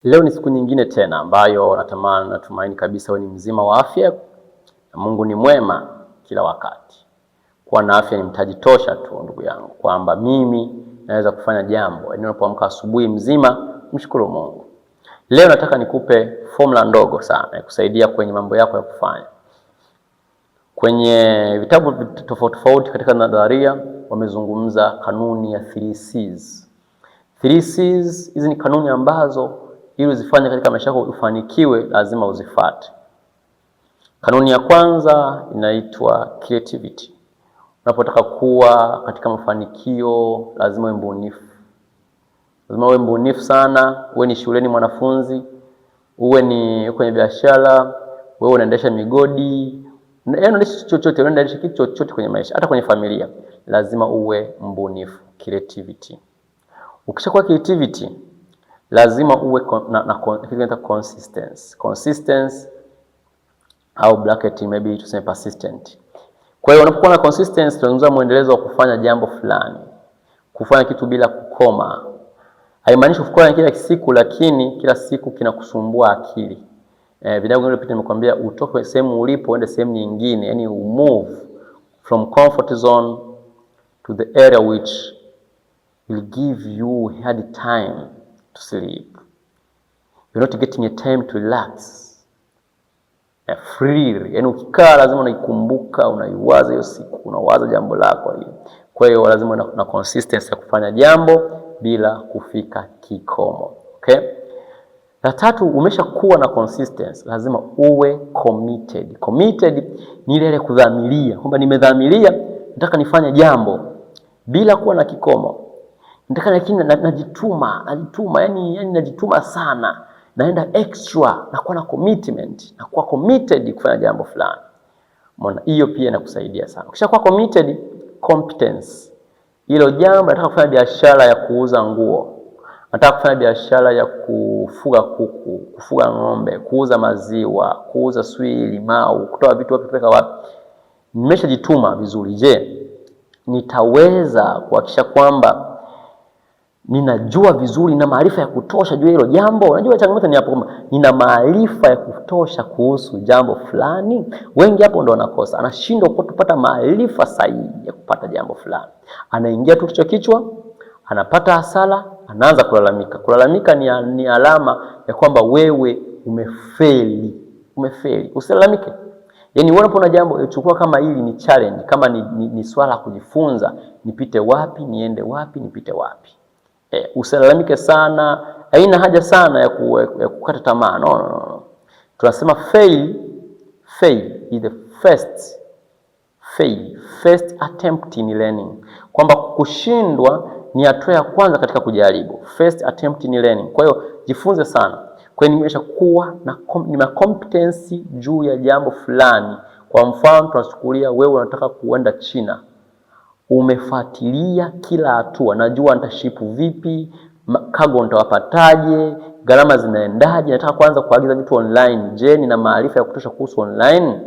Leo ni siku nyingine tena ambayo natamani, natumaini kabisa wewe ni mzima wa afya na Mungu ni mwema kila wakati. Kuwa na afya ni mtaji tosha tu, ndugu yangu, kwamba mimi naweza kufanya jambo. Yaani unapoamka asubuhi mzima, mshukuru Mungu. Leo nataka nikupe formula ndogo sana ya kusaidia kwenye mambo yako ya kufanya. Kwenye vitabu tofauti tofauti katika nadharia wamezungumza kanuni ya 3 C's. 3 C's hizi ni kanuni ambazo ili uzifanye katika maisha yako ufanikiwe, lazima uzifate. Kanuni ya kwanza inaitwa creativity. Unapotaka kuwa katika mafanikio lazima uwe mbunifu, lazima uwe mbunifu sana. Uwe ni shuleni mwanafunzi, uwe ni kwenye biashara, wewe unaendesha migodi, yaani unaendesha chochote, unaendesha kitu chochote kwenye maisha, hata kwenye familia, lazima uwe mbunifu, creativity. Ukishakuwa creativity lazima uwe na consistency. Consistency au bracket maybe tuseme persistent. Kwa hiyo unapokuwa na consistency, tunazungumza mwendelezo wa kufanya jambo fulani, kufanya kitu bila kukoma. Haimaanishi kufanya kila siku, lakini kila siku kinakusumbua akili. Video iliyopita nimekwambia utoke sehemu ulipo uende sehemu nyingine, yani move from comfort zone to the area which will give you hard time to sleep. You're not getting a time to relax. Free. Yani ukikaa lazima unaikumbuka, unaiwaza hiyo siku, unawaza jambo lako hiyo. Kwa hiyo lazima na consistency ya kufanya jambo bila kufika kikomo. Okay? La tatu, umeshakuwa na consistency, lazima uwe committed. Committed ni ile ile kudhamiria kwamba nimedhamiria nataka nifanye jambo bila kuwa na kikomo. Nataka lakini najituma, najituma, yani najituma sana. Naenda extra, nakuwa na commitment, nakuwa committed kufanya jambo fulani. Umeona, hiyo pia inakusaidia sana. Ukishakuwa committed, competence. Hilo jambo, nataka kufanya biashara ya kuuza nguo, nataka kufanya biashara ya kufuga kuku, kufuga ng'ombe, kuuza maziwa, kuuza sui, limau, kutoa vitu wapi kupeleka wapi. Nimeshajituma vizuri. Je, nitaweza kuhakikisha kwamba ninajua vizuri na maarifa ya kutosha juu ya hilo jambo? Unajua changamoto ni hapo kwamba nina maarifa ya kutosha kuhusu jambo fulani. Wengi hapo ndo wanakosa, anashindwa kupata maarifa sahihi ya kupata jambo fulani, anaingia tu kichwa kichwa, anapata hasara, anaanza kulalamika. Kulalamika ni alama ya kwamba wewe umefeli, umefeli. Usilalamike. Yaani wewe unapoona jambo chukua kama hili ni challenge, kama ni swala la kujifunza, nipite wapi, niende wapi, nipite wapi. Usilalamike sana, haina haja sana ya kukata tamaa. No, no, no. Tunasema fail is the first fail, first attempt in learning, kwamba kushindwa ni hatua ya kwanza katika kujaribu, first attempt in learning. Kwa hiyo jifunze sana. Kwa hiyo nimesha kuwa na nina competency juu ya jambo fulani. Kwa mfano tunachukulia wewe unataka kuenda China, umefuatilia kila hatua, najua nitaship vipi, cargo nitawapataje, gharama zinaendaje, nataka kuanza kuagiza vitu online. Je, nina maarifa ya kutosha kuhusu online?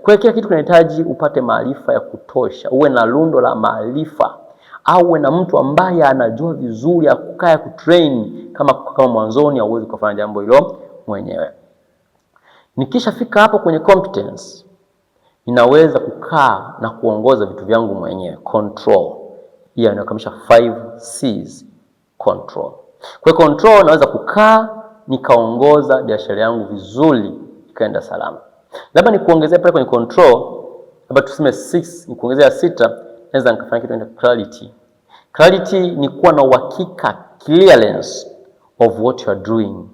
Kwa hiyo kila kitu kinahitaji upate maarifa ya kutosha, uwe na lundo la maarifa au uwe na mtu ambaye anajua vizuri akukaa kutrain. Kama mwanzoni hauwezi kufanya jambo hilo mwenyewe. Nikishafika hapo kwenye competence, ninaweza kukaa na kuongoza vitu vyangu mwenyewe. Control. Hiyo inakamilisha 5 C's. Control. Kwa control naweza kukaa nikaongoza biashara yangu vizuri ikaenda salama. Labda nikuongezea pale kwenye control, labda tuseme 6, nikuongezea 6, naweza nikafanya kitu kinaitwa clarity. Clarity ni kuwa na uhakika, clearance of what you are doing,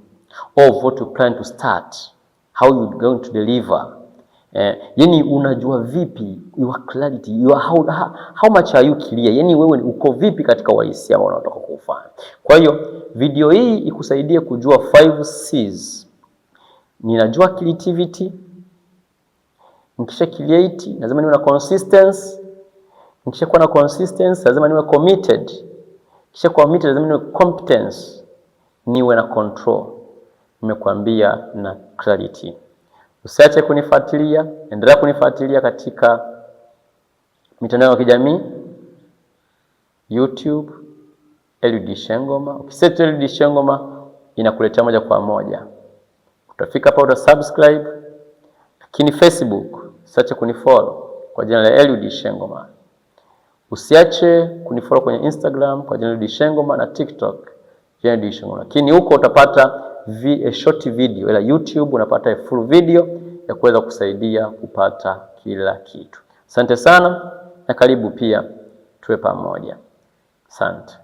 of what you plan to start, how you going to deliver. Yani unajua vipi your clarity, your how much are you clear? Yani wewe uko vipi katika uhalisia ambao unataka kufanya. Kwa hiyo video hii ikusaidie kujua 5 C's. Ninajua creativity, nikisha create lazima niwe na consistency, nikisha kuwa na consistency lazima niwe committed, kisha committed lazima niwe competence, niwe na control. Nimekuambia na clarity. Usiache kunifuatilia, endelea kunifuatilia katika mitandao ya kijamii YouTube Eliud Shengoma. Ukisearch Eliud Shengoma inakuletea moja kwa moja. Utafika hapa uta subscribe, lakini Facebook usiache kunifollow kwa jina la Eliud Ishengoma. Usiache kunifollow kwenye Instagram kwa jina la Eliud Ishengoma na TikTok jina la Eliud Ishengoma. Lakini huko utapata a short video, ila YouTube unapata a full video ya kuweza kusaidia kupata kila kitu. Asante sana na karibu pia tuwe pamoja. Asante.